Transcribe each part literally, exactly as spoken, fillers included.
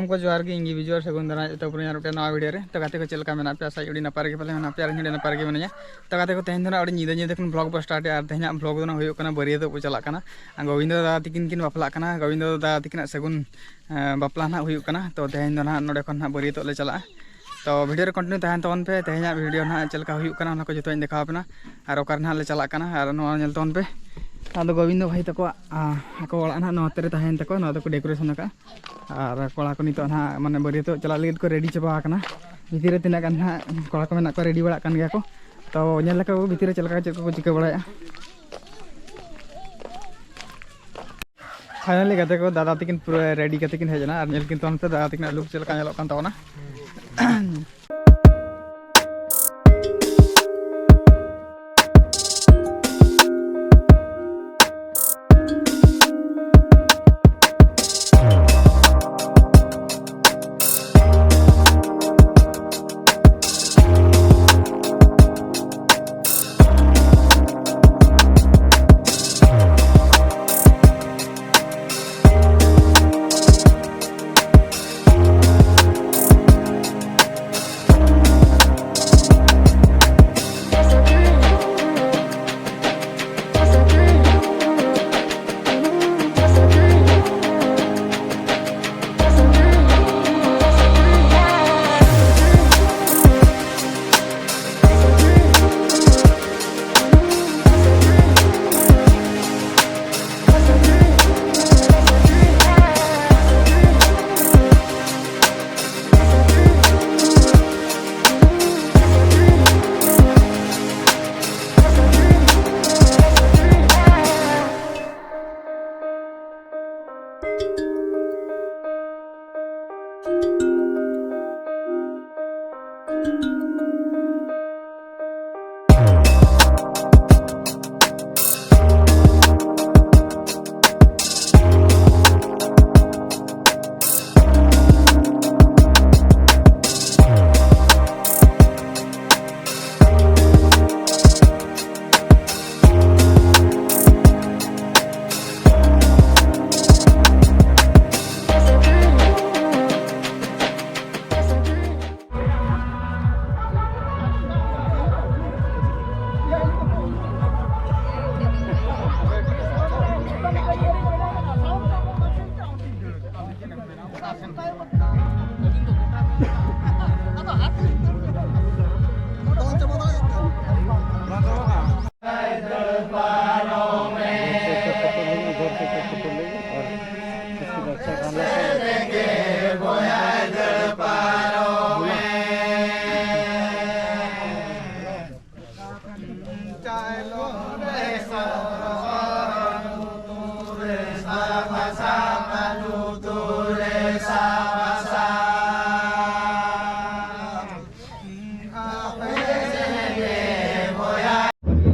ᱜᱚ ᱡᱚᱦᱟᱨ ᱜᱮ, ᱤᱧ ᱜᱮ ᱵᱤᱡᱩ ᱟᱨ ᱥᱟᱹᱜᱩᱱ ᱫᱟᱨᱟᱢ ᱡᱚᱛᱚ ᱠᱚ ᱟᱨ ᱢᱤᱫᱴᱮᱱ ᱱᱟᱣᱟ ᱵᱷᱤᱰᱤᱭᱳ ᱨᱮ᱾ ᱛᱚ ᱜᱟᱛᱮ ᱠᱚ ᱪᱮᱫ ᱞᱮᱠᱟ ᱢᱮᱱᱟᱜ ᱯᱮᱭᱟ? ᱟᱥᱟᱭ ᱟᱹᱰᱤ ᱱᱟᱯᱟᱭ ᱨᱮᱜᱮ ᱯᱟᱞᱮ ᱢᱮᱱᱟᱜ ᱯᱮᱭᱟ ᱟᱨ ᱤᱧ ᱟᱹᱰᱤ ᱱᱟᱯᱟᱭ ᱨᱮᱜᱮ ᱢᱮᱱᱟᱹᱧᱟ᱾ ᱛᱚ ᱜᱟᱛᱮ ᱠᱚ ᱛᱮᱦᱮᱧ ᱫᱚ ᱱᱟᱜ ᱟᱹᱰᱤ ᱧᱤᱫᱟᱹ ᱧᱤᱫᱟᱹ ᱠᱷᱚᱱ ᱵᱷᱞᱚᱜ ᱵᱚ ᱥᱴᱟᱨᱴᱮᱜᱼᱟ ᱟᱨ ᱛᱮᱦᱮᱧᱟᱜ ᱵᱷᱞᱚᱜ ᱫᱚ ᱱᱟᱜ ᱦᱩᱭᱩᱜ ᱠᱟᱱᱟ ᱵᱟᱹᱨᱭᱟᱹᱛᱚᱜ ᱵᱚ ᱪᱟᱞᱟᱜ ᱠᱟᱱᱟ᱾ ᱟᱨ ᱜᱳᱵᱤᱱᱫᱚ ᱫᱟᱫᱟ ᱛᱤᱠᱤᱱ ᱠᱤᱱ ᱵᱟᱯᱞᱟᱜ ᱠᱟᱱᱟ, ᱜᱳᱵᱤᱱᱫᱚ ᱫᱟᱫᱟ ᱛᱤᱠᱤᱱᱟᱜ ᱥᱟᱹᱜᱩᱱ, ᱮᱸ, ᱵᱟᱯᱞᱟ ᱱᱟᱜ ᱦᱩᱭᱩᱜ ᱠᱟᱱᱟ᱾ ᱛᱚ ᱛᱮᱦᱮᱧ ᱫᱚ ᱱᱟᱜ ᱱᱚᱰᱮ ᱠᱷᱚᱱ ᱱᱟᱜ ᱵᱟᱹᱨᱭᱟᱹᱛᱚᱜ ᱞᱮ ᱪᱟᱞᱟᱜᱼᱟ᱾ ᱛᱚ ᱵᱷᱤᱰᱤᱭᱳ ᱨᱮ ᱠᱚᱱᱴᱤᱱᱤᱭᱩ ᱛᱟᱦᱮᱱ ᱛᱟᱵᱚᱱ ᱯᱮ, ᱛᱮᱦᱮᱧᱟᱜ ᱵᱷᱤᱰᱤᱭᱳ ᱱᱟᱜ ᱪᱮᱫ ᱞᱮᱠᱟ ᱦᱩᱭᱩᱜ ᱠᱟᱱᱟ ᱚᱱᱟ ᱠᱚ ᱡᱚᱛᱚᱧ ᱫᱮᱠᱷᱟᱣ ᱟᱯᱮ ᱱᱟ᱾ ᱟᱨ ᱚᱠᱟᱨᱮ ᱱᱟᱜ ᱞᱮ ᱪᱟᱞᱟᱜ ᱠᱟᱱᱟ ᱟᱨ ᱱᱚᱣᱟ ᱧᱮᱞ ᱛᱟᱵᱚᱱ ᱯᱮ᱾ ᱟᱫᱚ ᱜᱳᱵᱤᱱᱫᱚ ᱵᱷᱟᱭ ᱛᱟᱠᱚᱣᱟᱜ, ᱟ, ᱟᱠᱚ ᱚᱲᱟᱜ ᱱᱟᱜ ᱱᱚᱣᱟ ᱛᱮᱨᱮ ᱛᱟᱦᱮᱱ ᱛᱟᱠᱚᱣᱟ, ᱱᱚᱣᱟ ᱫᱚᱠᱚ ᱰᱮᱠᱳᱨᱮᱥᱚᱱ ᱟᱠᱟᱫᱼᱟ᱾ ᱟᱨ ᱠᱚᱲᱟ ᱠᱚ ᱱᱤᱛᱚᱜ ᱱᱟᱦᱟᱜ ᱢᱟᱱᱮ ᱵᱟᱹᱨᱭᱟᱹᱛᱚᱜ ᱪᱟᱞᱟᱜ ᱞᱟᱹᱜᱤᱫ ᱠᱚ ᱨᱮᱰᱤ ᱪᱟᱵᱟ ᱟᱠᱟᱱᱟ᱾ ᱵᱷᱤᱛᱤᱨ ᱨᱮ ᱛᱤᱱᱟᱹᱜ ᱜᱟᱱ ᱱᱟᱦᱟᱜ ᱠᱚᱲᱟ ᱠᱚ ᱢᱮᱱᱟᱜ ᱠᱚᱣᱟ, ᱨᱮᱰᱤ ᱵᱟᱲᱟᱜ ᱠᱟᱱ ᱜᱮᱭᱟ ᱠᱚ᱾ ᱛᱚ ᱧᱮᱞ ᱞᱮᱠᱟ ᱠᱚ ᱵᱷᱤᱛᱤᱨ ᱨᱮ ᱪᱮᱫ ᱞᱮᱠᱟ ᱪᱮᱫ ᱠᱚᱠᱚ ᱪᱤᱠᱟᱹ ᱵᱟᱲᱟᱭᱮᱫᱼᱟ᱾ ᱯᱷᱟᱭᱱᱟᱞᱤ ᱜᱟᱛᱮ ᱠᱚ ᱫᱟᱫᱟ ᱛᱟᱹᱠᱤᱱ ᱯᱩᱨᱟᱹ ᱨᱮᱰᱤ ᱠᱟᱛᱮ ᱠᱤᱱ ᱦᱮᱡ ᱮᱱᱟ᱾ ᱟᱨ ᱧᱮᱞ ᱠᱤᱱ ᱛᱟᱵᱚᱱ ᱯᱮ ᱫᱟᱫᱟ ᱛᱟᱹᱠᱤᱱᱟᱜ ᱞᱩᱠ ᱪᱮᱫ ᱞᱮᱠᱟ ᱧᱮᱞᱚᱜ ᱠᱟᱱ ᱛᱟᱵᱚᱱᱟ᱾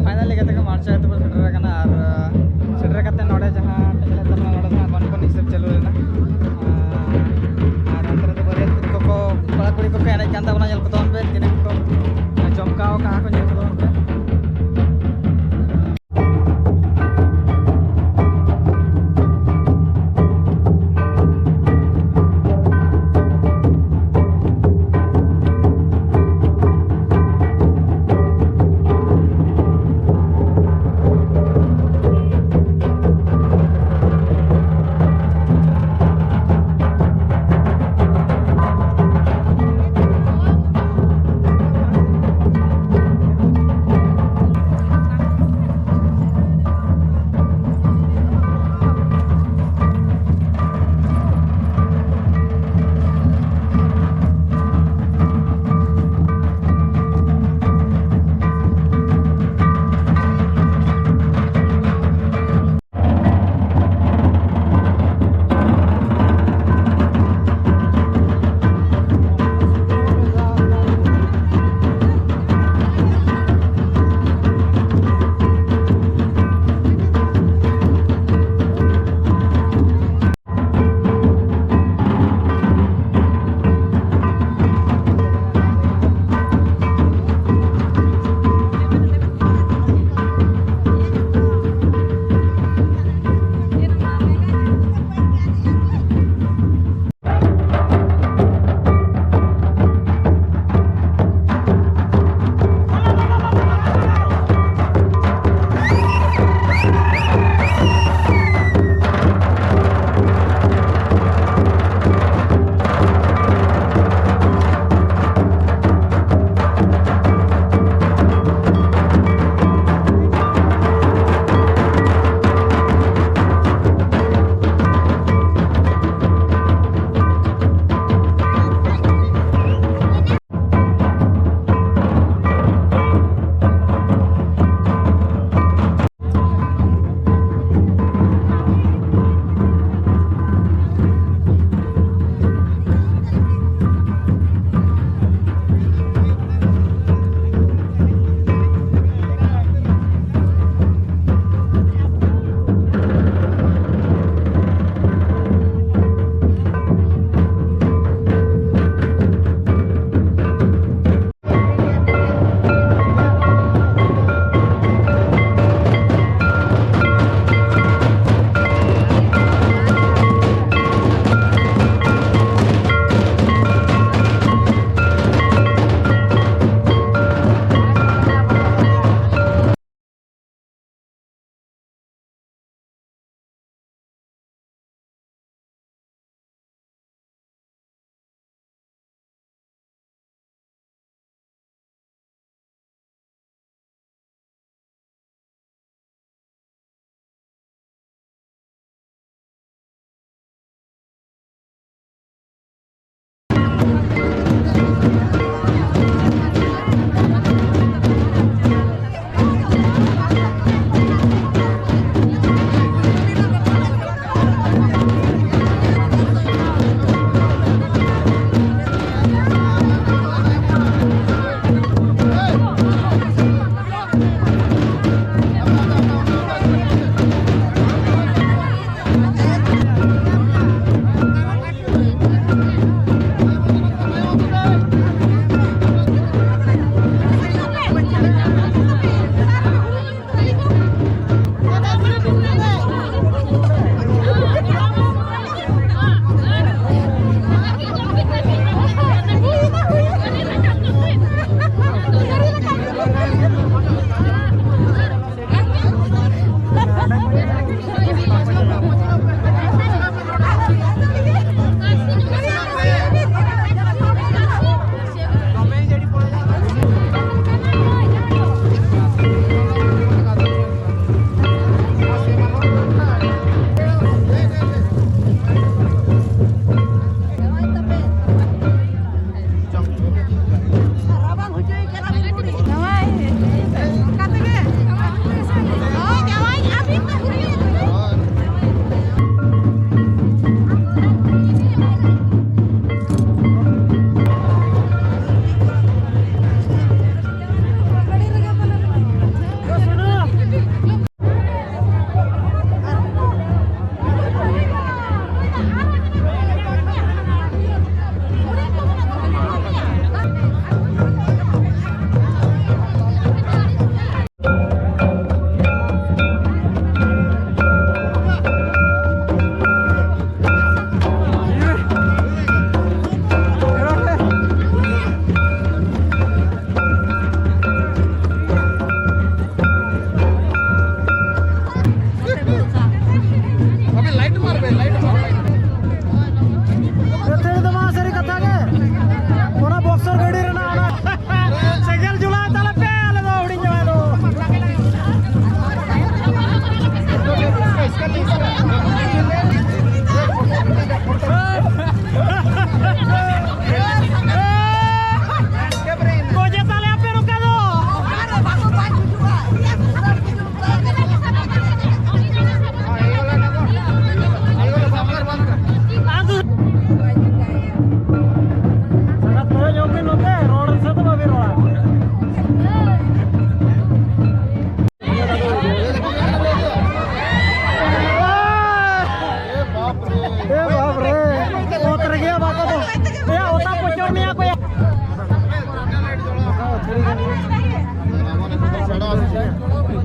Finally ᱜᱟᱛᱮ ᱠᱚ, ᱢᱟᱨᱪᱟ ᱟᱹᱛᱩ ᱵᱚᱱ ᱥᱮᱴᱮᱨ ᱟᱠᱟᱱᱟ᱾ ᱟᱨ ᱥᱮᱴᱮᱨ ᱠᱟᱛᱮ ᱱᱚᱰᱮ ᱡᱟᱦᱟᱸ ᱴᱮᱠᱞᱮ ᱛᱟᱵᱚᱱᱟ, ᱱᱚᱰᱮ ᱫᱚ ᱦᱟᱸᱜ ᱜᱚᱱᱯᱚᱱ ᱦᱤᱥᱟᱹᱵ ᱪᱟᱹᱞᱩ ᱞᱮᱱᱟ᱾ ᱟᱨ ᱚᱱᱛᱮ ᱨᱮᱫᱚ ᱵᱟᱹᱨᱭᱟᱹᱛ ᱠᱚᱠᱚ, ᱠᱚᱲᱟ ᱠᱩᱲᱤ ᱠᱚᱠᱚ ᱮᱱᱮᱡ ᱠᱟᱱ ᱛᱟᱵᱚᱱᱟ, ᱧᱮᱞ ᱠᱚ ᱛᱟᱵᱚᱱ ᱯᱮ, ᱛᱤᱱᱟᱹᱜ ᱠᱚ ᱡᱚᱢᱠᱟᱣ ᱟᱠᱟᱫᱼᱟ ᱠᱚ, ᱧᱮᱞ ᱠᱚ ᱛᱟᱵᱚᱱ ᱯᱮ᱾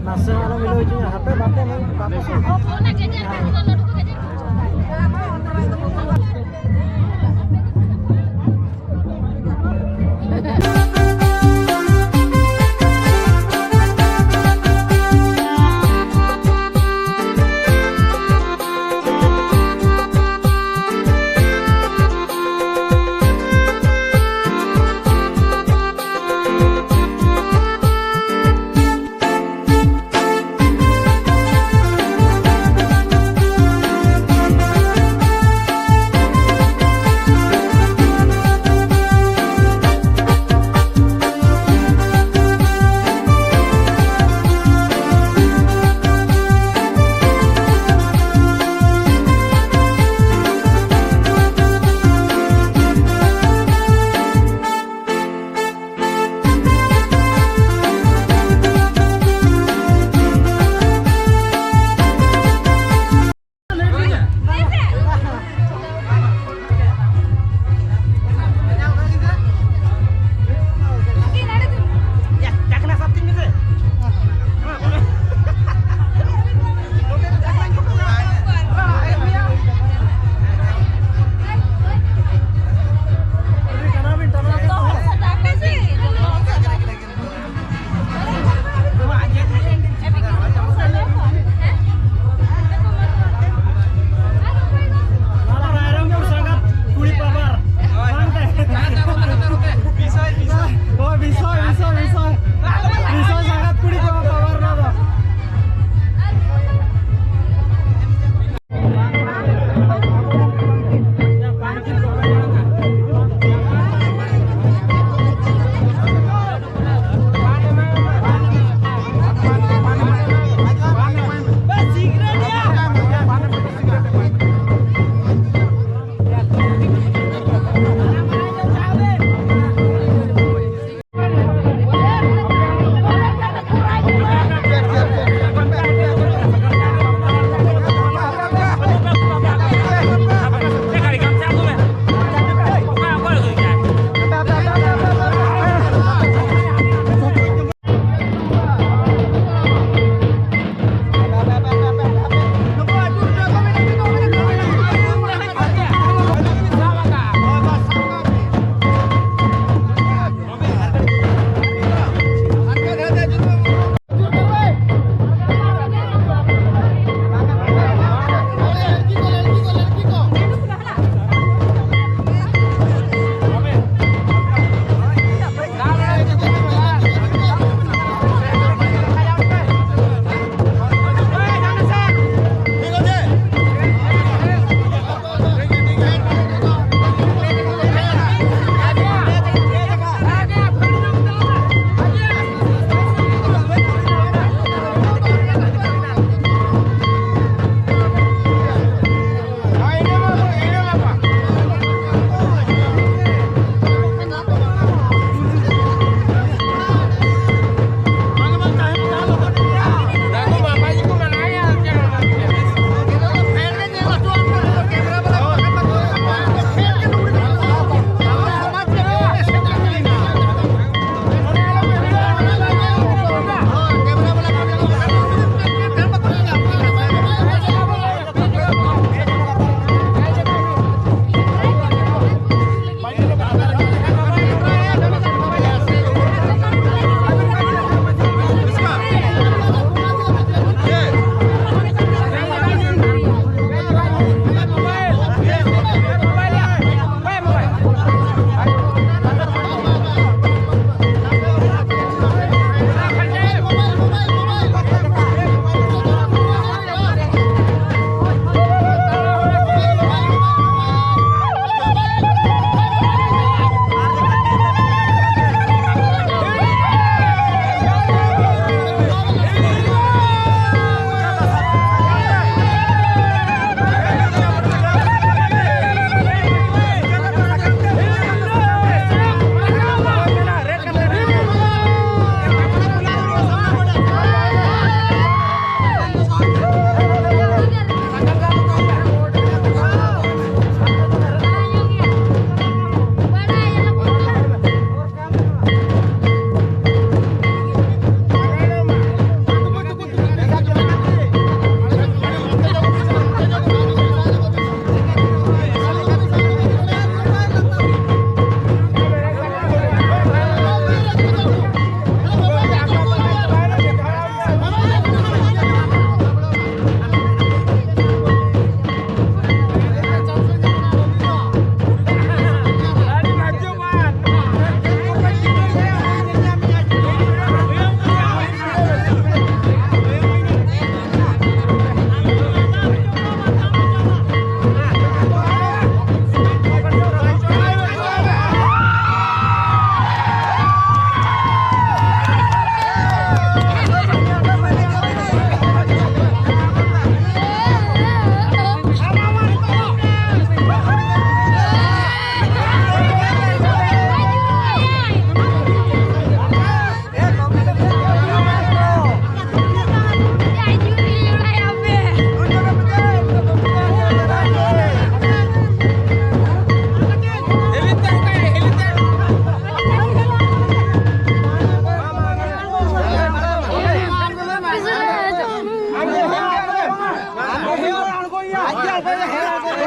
ᱱᱟᱥᱮ ᱦᱚᱸ ᱟᱞᱚᱢ ᱦᱤᱞᱟᱹᱣ ᱦᱚᱪᱚᱧᱟ, ᱦᱟᱯᱮ ᱵᱟᱯᱮ ᱵᱟᱯᱮ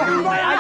ᱟᱢ ᱫᱚ